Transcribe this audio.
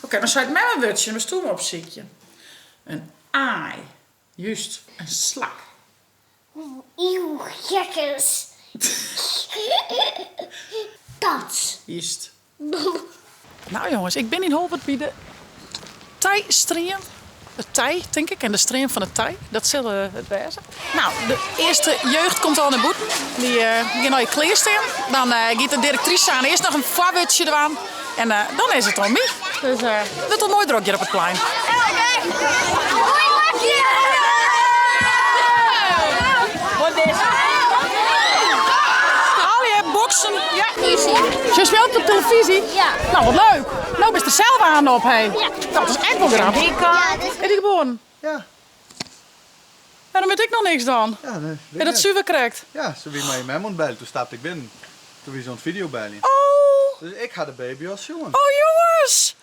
Oké, dan seit mem in wurdsje, dan moatst do him opsykje. In aai. Júst, in slak. Eeuw, gekkes. Dat. Júst. Nou jongens, ik bin yn Holwert by de tijstream. De tij, tink ik, en de stream fan de tij. Dat sil it wêze. Nou, de earste jeugd komt al nei bûten. Dy gean allegear klearstean. Dan giet de direktrise oan earst noch in foarwurdsje dwaan. En dan is it oan my. Dus it wurdt al moai drok hjir op it plein. Allegear boksen. Ja. Sjochst my altyd op televyzje? Ja. Nou, wat leuk. No bist der sels aan op, hé. Ja. Dat is ek wol grappich. Is dy geboren? Ja. Wêrom wit ik noch niks dan? Ja, nee, Is dat suver krekt? Ja, se wie mei je mem oan it beljen. Toen stapte ik binnen. Toen wie se oan it fideobeljen. Oh! Dus ik ha de baby al sjoen. Oh jonges!